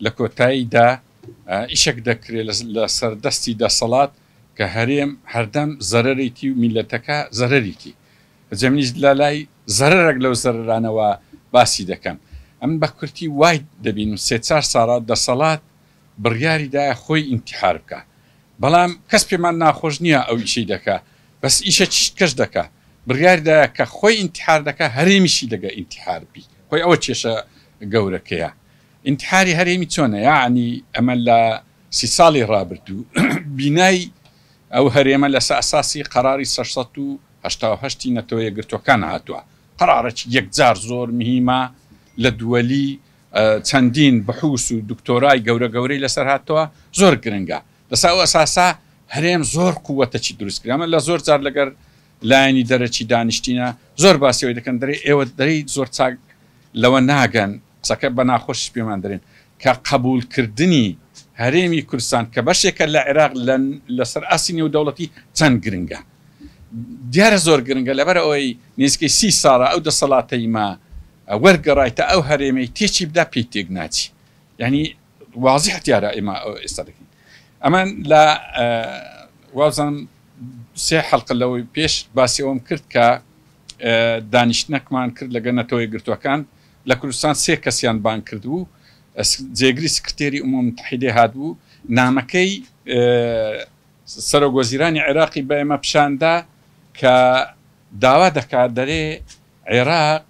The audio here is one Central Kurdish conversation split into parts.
لە کۆتاییدا ئیشەک دەکرێ لەسەر دەستی دەسەڵات کە هەرێم هەردەم زەرەرێتی و میللەتەکە زەرەریتی. جا منیش لە لای زەرەرەک لەو زەرەرانەوە باسی دەکەم. ئەمن بە کورتی وای دەبینم سێ چار ساڵە دەسەڵات بڕیاری دایە خۆی ئینتیحار بکا. بەڵام کەس پێمان ناخۆش نییە ئەو ئیشەی دەکا. بەس ئیشەکیش کەش دەکا. بڕیاری دایە کە خۆی ئینتیحار دەکا هەرێمیشی لەگە ئینتیحار بی. خۆی ئەوە کێشە گەورەکەیە. ئینتحاری هەرێمی چۆنە؟ یەعنی ئەمە لە سی ساڵی ڕابردوو بینای ئەو هەرێمە لەسە ئەساسی قەراری 688 ی نەتەوە یەکگرتووەکان هاتووە. قەرارەکی یەکجار زۆر مهیمە لە دووەلی چەندین بحوس و دکتۆرای گەورە گەورەی لەسەر هاتووە زۆر گرنگە. لەسە ئەو ئەساسە هەرێم زۆر قووەتەکی دروست کرا. ئەمە لە زۆر جار لەگەر لایەنی دەرەکی دانیشتینە زۆر باسی ئەوەی دەکەن دەرێ ئێوە دەرێی زۆر چاک لەوە ناگەن قسەکە بە ناخۆشیش پێمان دەرێن کە قەبووڵ کردنی هەرێمی کوردستان کە بەشێکە لە عێراق لە لەسەر ئاستی نێودەوڵەتی چەند گرنگە. دیارە زۆر گرنگە لەبەر ئەوەی نزیکەی سی ساڵە ئەو دەسەڵاتەی مە وەرگەڕایتە ئەو هەرێمەی تێکی بدا پێی تێک ناچی. یانی وازیح دیارە ئێمە ئێستا دەکەین. ئەمە لە وابزانم سێ حەڵقە لەوەی پێش باسی ئەوەم کرد کە دانیشتنەکمان کرد لەگەڵ نەتەوە یەکگرتووەکان لە کوردستان سێ کەسیان بانگ کردبوو، جێگری سکرتێری ئومەم متحیدەی هاتبوو، نامەکەی سەرۆک وەزیرانی عێراقی بە ئێمە پیشان دا کە داوا دەکات دەرێ عێراق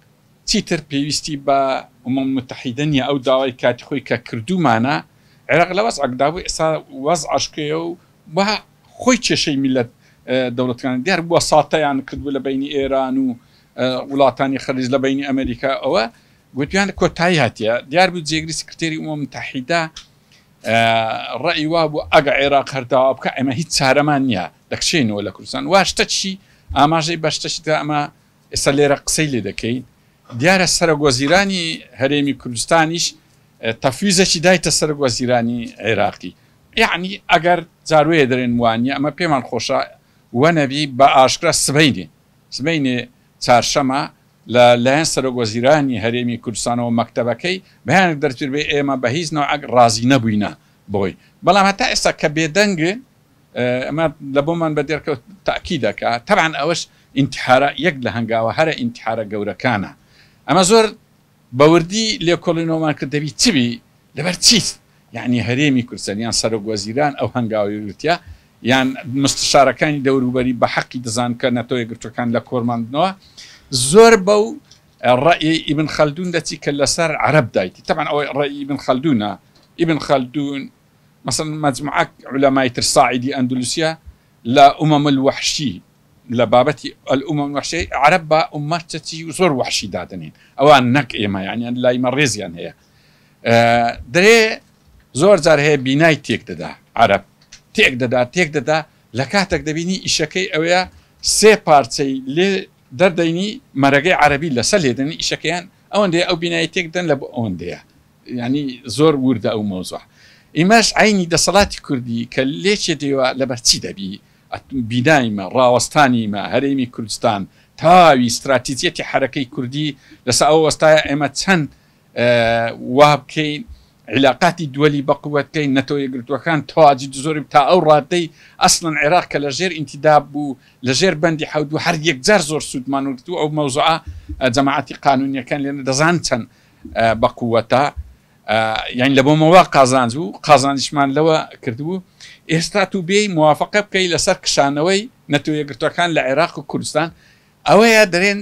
چیتر پێویستی بە ئومەم متحیدە نییە، ئەو داوای کاتی خۆی کە کردوومانە، عێراق لە وەزعێکدا بوو، ئێستا وەزعەشکەیە و خۆی کێشەی میللەت دەوڵەتەکان دیار بووە ساتەیان کردبوو لە بەینی ئێران و وڵاتانی خەلیج لە بەینی ئەمریکا ئەوە گوتیان کۆتایی هاتیە دیار بوو جێگری سکرتێری ئومە متحیدە ڕئی وا بوو ئەگە عێراق هەر داوا بکە ئێمە هیچ چارەمان نییە دەکشێنەوە لە کوردستان وا شتەکی ئاماژەی بە شتەکی دا ئەمە ئێستا لێرە قسەی لێ دەکەین دیارە سەرۆک وەزیرانی هەرێمی کوردستانیش تەفویزەکی دایتە سەرۆک وەزیرانی عێراقی یەعنی ئەگەر جاروەیە دەرێن وانیە ئەمە پێمان خۆشە وەنەبی بە ئاشکرا سبەینێ سبەینێ چارشەمە لە لایەن سەرۆک وەزیرانی هەرێمی کوردستانەوە مەکتەبەکەی بەیانێک دەرچبێ ئێمە بە هیچ نەوعەک ڕازی نەبووینە بۆی بەڵام هەتا ئێستا کە بێدەنگن ئەمە لە بۆمان بە دێرکەوت تاکید دەکا تەبعەن ئەوەش ئینتحارە یەک لە هەنگاوە هەرە ئینتحارە گەورەکانە ئەمە زۆر بە وردی لێکۆڵینەوەمان کرد دەبی چ بی لەبەر چی یەعنی هەرێمی کوردستان یان سەرۆک وەزیران ئەو هەنگاوەی گرتیە یان مستشارەکانی دەوروبەری بە حەقی دەزان کە نەتەوە یەکگرتوەکان لە کۆرماندنەوە زۆر بەو ڕەئی ئیبن خەلدون دەچی کە لەسەر عەرەب دایتی تەبعەن ئەوەی ڕەئی ئیبن خەلدونە ئیبن خەلدون مەسەلەن مەجموعە عولەمای تر ساعیدی ئەندولوسیە لە ئومەم الوحشی لە بابەتی الامم الوحشیە عەرەب بە ئوممەتەکی زۆر وەحشی دادەنێن ئەوان نەک ئێمە یانی لای مە ڕێزیان هەیە دەرێ زۆر جار هەیە بینای تێک دەدا عەرەب تێک دەدا تێک دەدا لە کاتێک دەبینی ئیشەکەی ئەوەیە سێ پارچەی لێ دەردەینی مەرەگەی عەرەبی لەسەر لێدەنی ئیشەکەیان ئەوەندەیە ئەو بینای تێک دەن لە بۆ ئەوەندەیە یانی زۆر وردە ئەو مەوزوع ئیمەش عەینی دەسەڵاتی کوردی کە لێکێ دێوە لەبەر چی دەبی بینای مە ڕاوەستانی مە هەرێمی کوردستان تەواوی ستراتیجیەتی حەرەکەی کوردی لەسە ئەوە وەستایە ئێمە چەند وا بکەین عیلاقاتی دوەلی بە قوت کەین نەتەوە یەکگرتووەکان تەواجد زۆری تا ئەو ڕادەی ئەسڵەن عێراق کە لە ژێر ئینتیداب بوو لە ژێر بەندی حەوت بوو هەر یەکجار زۆر سوودمان وەرگرت و ئەو مەوزوعە جەماعەتی قانونیەکان لێنە دەزان چەند بە قوتە یانی لە بۆمەوە قازانج بوو قازانجیشمان لەوە کردبوو ئێستا تو بێی موافقە بکەی لەسەر کشانەوەی نەتەوە یەکگرتووەکان لە عێراق و کوردستان ئەوەیە دەرێن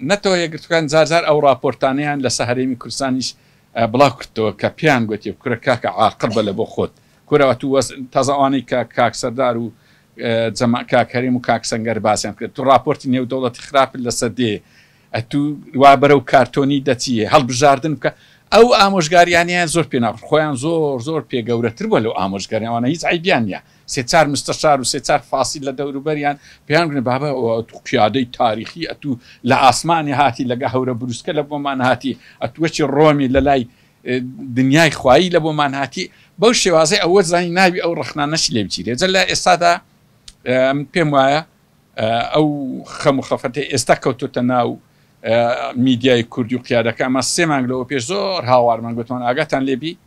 نەتەوە یەکگرتووەکان جار جار ئەو ڕاپۆرتانەیان لەسەر هەرێمی کوردستانیش بڵاو کردەوە کە پێیان گوتی کورە کاکە عاقڵ بە لە بۆ خۆت کورە تو وەز تازە ئەوانەی کە کاک سەردار و جەما کاک هەرێم و کاک سەنگەر باسیان کرد تو ڕاپۆرتی نێودەوڵەتی خراپت لەسەر دێ ئەتوو وا بەرەو کارتۆنی دەچی هەڵبژاردن بکە ئەو ئامۆژگاریانەیان زۆر پێ ناخۆش خۆیان زۆر زۆر پێ گەورەتر بووە لەو ئامۆژگاریان ئەوانە هیچ عەیبیان نییە سێ چار مستەشار و سێ چار فاسیل لە دەوروبەریان پێیان گوتن بابە ئەتوو قیادەی تاریخی ئەتوو لە ئاسمانی هاتی لەگە هەورە بروسکە لە بۆمان هاتی ئەتوو وەکی ڕۆمی لە لای دنیای خوایی لە بۆمان هاتی بەو شێوازەی ئەوە زانی ناوی ئەو ڕەخنانەشی لێ بگیرێ جا لە ئێستادا من پێم وایە ئەو خەم و خەفەتەی ئێستا کەوتۆتە ناو میدیای کوردی و قیادەکە، ئەمە سێ مانگ لەوە پێش زۆر هاوارمان گوتمان ئاگاتان لێ بی.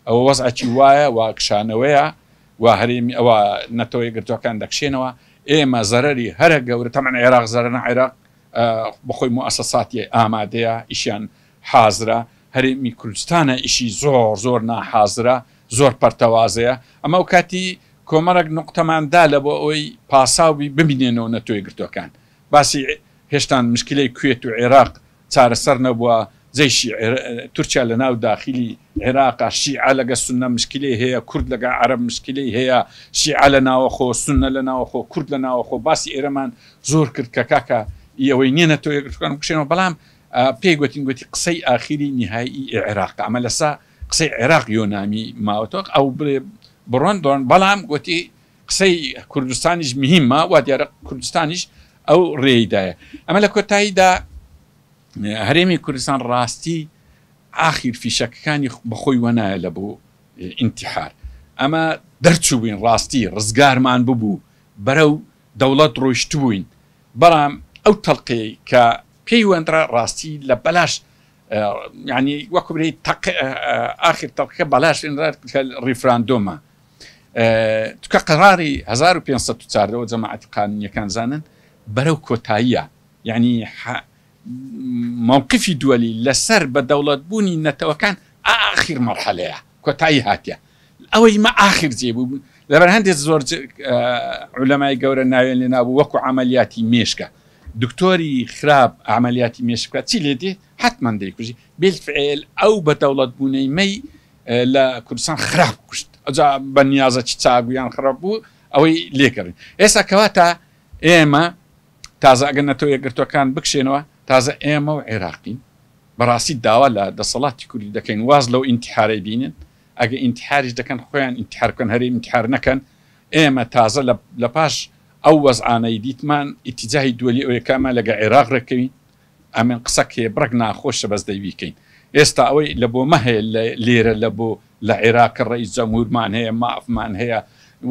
ئەوە وەزعەکی وایە و کشانەوەیە و هەرێمی ئەوە نەتەوە یەکگرتووەکان دەکشێنەوە ئێمە زەرەری هەرە گەورە تەبعەن عێراق زەرەر نا عێراق بەخۆی موئەسەساتی ئامادەیە ئیشیان حازرە هەرێمی کوردستانە ئیشی زۆر زۆر ناحازرە زۆر پەرتەوازەیە ئەمە ئەو کاتی کۆمەڵێک نوقتەمان دا لە بۆ ئەوەی پاساو بی بمینێنەوە نەتەوە یەکگرتووەکان باسی هێشتان مشکلەی کوێت و عێراق چارەسەر نەبووە، جەیشی تورکیا لە ناو داخیلی عێراقە، شیعە لەگە سوننە مشکلەی هەیە، کورد لەگە عەرەب مشکلەی هەیە، شیعە لە ناوەخۆ، سوننە لە ناوەخۆ، کورد لە ناوەخۆ، باسی ئێرەمان زۆر کرد کە کاکە ئی ئەوەی نیە نەتەوە یەکگرتووەکان بکشێنەوە، بەڵام پێی گوتین گوتی قسەی ئاخیری نیهایی ئی عێراقە، ئەمە لەسە قسەی عێراق یۆنامی ماوەتەوە ئەو بڵێ بڕۆن دڕۆن، بەڵام گوتی قسەی کوردستانیش مهمە، وا دیارە کوردستانیش ئەو ڕێی دایە. ئەمە لە کۆتاییدا هەرێمی کوردستان ڕاستی ئاخیر فیشەکەکانی بەخۆی وەنایە لە بۆ ئینتیحار. ئەمە دەرچووبووین ڕاستی ڕزگارمان ببوو بەرەو دەوڵەت ڕۆیشتبووین، بەڵام ئەو تەڵقەی کە پێی وەنرا ڕاستی لە بەلاش یانی وەکو برێی ئاخیر تەڵقەکە بەلاش لێنرا کە ڕیفراندۆمە. چونکە قەراری 1514 وە جەماعەتی قانونیەکان زانن بەرەو کۆتاییە یانی مەوقفی دوەلی لەسەر بە دەوڵەت بوونی نەتەوەکان ئاخیر مەرحەلەیە کۆتایی هاتیە ئەوەی مە ئاخیر جێ بوو لەبەر هەندێک زۆر عولەمای گەورە ناوێن لێ نابوو وەکو عەمەلیاتی مێشکە دکتۆری خراپ عەمەلیاتی مێشک بکات چی لێ دێ حەتمەن دەیکوژی بیلفعل ئەو بە دەوڵەت بوونەی مەی لە کوردستان خراپ کوشت ئەجا بە نیازەکی چاک یان خراپ بوو ئەوەی لێکردن ئێستا کەواتە ئێمە تازە ئەگەر نەتەوە یەکگرتوەکان بکشێنەوە تازە ئێمە و عێراقین بەڕاستی داوا لە دەسەڵاتی کوردی دەکەین واز لەو ئینتحارەی بینن ئەگە ئینتحاریش دەکەن خۆیان ئینتحار بکەن هەرێم ئینتحار نەکەن ئێمە تازە لە پاش ئەو وەزعانەی دیتمان ئیتیجاهی دووەلی ئەوەیە کە ئەمە لەگە عێراق ڕێککەوین ئەمن قسەک هەیە بڕەک ناخۆشە بەس دەی بیکەین ئێستا ئەوەی لە بۆ مە هەیە لە لێرە لە بۆ لە عێراق کە ڕەئیس جەمهورمان هەیە مافمان هەیە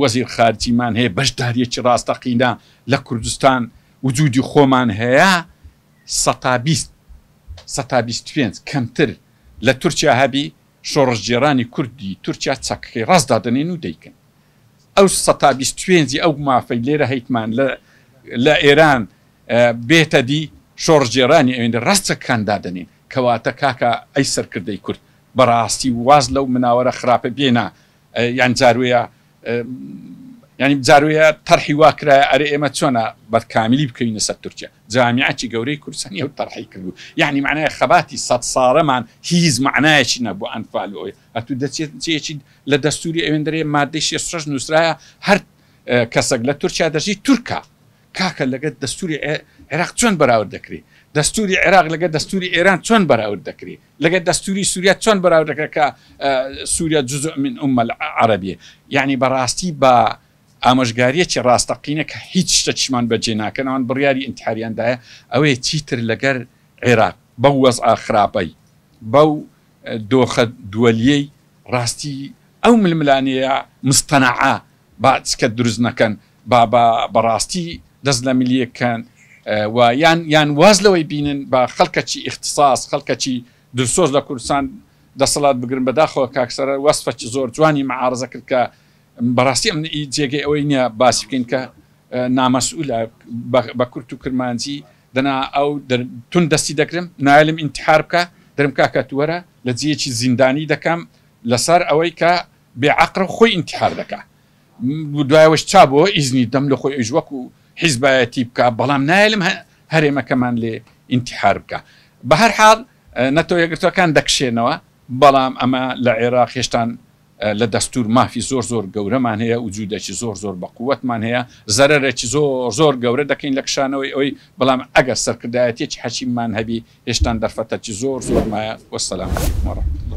وەزیر خارجیمان هەیە بەشداریەکی ڕاستەقینە لە کوردستان وجودی خۆمان هەیە سەتا 20 سەتا 25 کەمتر لە تورکیا هەبی شۆڕشگێڕانی کوردی تورکیا چەکەکەی ڕاست دادەنێن و دەیکەن ئەو سەتا 25 ئەو مافەی لێرە هەیتمان لە لە ئێران بێتە دی شۆڕشگێڕانی ئەوێندە ڕاست چەکەکان دادەنێن کەواتە کاکە ئەی سەرکردەی کورد بەڕاستی واز لەو مناوەرە خراپە بێنە یان جاروەیە یانی جاروەیە تەرحی وا کرایە ئەرێ ئێمە چۆنە بە کامیلی بکەوینە سەر تورکیا جامیعەکی گەورەی کوردستانی ئەو تەرحی کردبوو یانی معنای خەباتی سەد ساڵەمان هیچ معنایەکی نەبوو ئەنفال و ئەوەی ئەتوو دەچێت جێیەکی لە دەستوری ئەوێندەرێ مادەی 66 نووسرایە هەر کەسەک لە تورکیا دەژی تورکە کاکە لەگەر دەستوری عێراق چۆن بەراورد دەکرێ؟ دەستوری عێراق لەگەر دەستوری ئێران چۆن بەراورد دەکرێ؟ لەگەر دەستوری سوریا چۆن بەراورد دەکرێت کە سوریا جزء من امە العربیە؟ یعنی بەڕاستی بە ئامۆژگاریەکی ڕاستەقینە کە هیچ شتەکیشمان بەجێ ناکەن ئەوان بڕیاری ئینتحاریان دایە ئەوەیە چیتر لەگەر عێراق بەو وەزعە خراپەی بەو دۆخە دوەلیەی ڕاستی ئەو ململانێیە مستەنەعە با چکە دروست نەکەن با با بەڕاستی دەست لە ملیەک کەن و یان یان واز لەوەی بینن با خەڵکەکی ئیختساس خەڵکەکی دلسۆز لە کوردستان دەسەڵات بگرن بەداخەوە کاک سەرەر وەسفەکی زۆر جوانی معارەزە کرد کە بەڕاستی ئەم جێگەی ئەوەی نییە باسی بکەین کە نامەسئولە بە کورت و کرمانجی دەنا ئەو تون دەستی دەگرم نایلم ئینتحار بکە درم کاکە تو وەرە لە جێیەکی زیندانی دەکەم لەسەر ئەوەی کە بێ عەقڵ خۆی ئینتحار دەکا دوای ئەوەش چا بۆ ئیزنی دەم لە خۆی ئەویش وەکو حیزبایەتی بکا بەڵام نایەلم هەرێمەکەمان لێ ئینتحار بکا بە هەر حاڵ نەتەوە یەکگرتوەکان دەکشێنەوە بەڵام ئەمە لە عێراق هێشتان لە دەستور مافی زۆر زۆر گەورەمان هەیە وجودێکی زۆر زۆر بە قوتمان هەیە زەرەرێکی زۆر زۆر گەورە دەکەین لە کشانەوەی ئەوی بەڵام ئەگەر سەرکردایەتیەکی حەکیممان هەبی هێشتان دەرفەتەکی زۆر زۆر مایە وەسەلام علیکم وەڕەحمەت اللە.